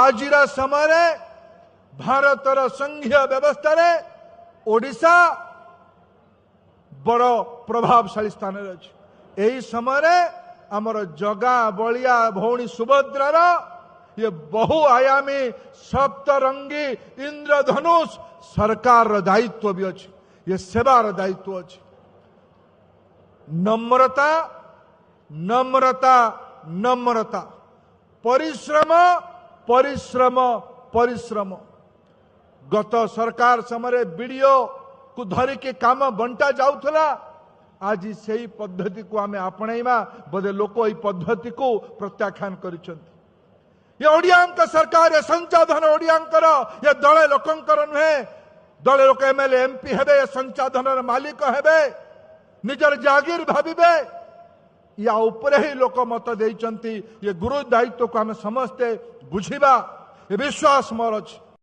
ଆଜିର ସମୟରେ ଭାରତର ସଂଘୀୟ ବ୍ୟବସ୍ଥାରେ ଓଡ଼ିଶା ବଡ଼ ପ୍ରଭାବଶାଳୀ ସ୍ଥାନରେ ଅଛି। ଏହି ସମୟରେ ଆମର ଜଗା ବଳିଆ ଭଉଣୀ ସୁଭଦ୍ରାର ଇଏ ବହୁ ଆୟାମୀ ସପ୍ତରଙ୍ଗୀ ଇନ୍ଦ୍ରଧନୁଷ ସରକାରର ଦାୟିତ୍ୱ ବି ଅଛି, ଇଏ ସେବାର ଦାୟିତ୍ୱ ଅଛି। ନମ୍ରତା, ନମ୍ରତା, ନମ୍ରତା, ପରିଶ୍ରମ, ପରିଶ୍ରମ, ପରିଶ୍ରମ। ଗତ ସରକାର ସମୟରେ ବିଡିଓ କୁ ଧରିକି କାମ ବଣ୍ଟା ଯାଉଥିଲା। ଆଜି ସେଇ ପଦ୍ଧତିକୁ ଆମେ ଆପଣେଇବା ବୋଧେ ଲୋକ ଏଇ ପଦ୍ଧତିକୁ ପ୍ରତ୍ୟାଖ୍ୟାନ କରିଛନ୍ତି। ଏ ଓଡ଼ିଆଙ୍କ ସରକାର, ଏ ସଂସାଧନ ଓଡ଼ିଆଙ୍କର, ଏ ଦଳେ ଲୋକଙ୍କର ନୁହେଁ। ଦଳେ ଲୋକ ଏମଏଲଏ ଏମପି ହେବେ, ଏ ସଂସାଧନର ମାଲିକ ହେବେ, ନିଜର ଜାଗିର ଭାବିବେ, ୟା ଉପରେ ହିଁ ଲୋକ ମତ ଦେଇଛନ୍ତି। ଏ ଗୁରୁ ଦାୟିତ୍ୱକୁ ଆମେ ସମସ୍ତେ ବୁଝିବା, ଏ ବିଶ୍ୱାସ ମୋର ଅଛି।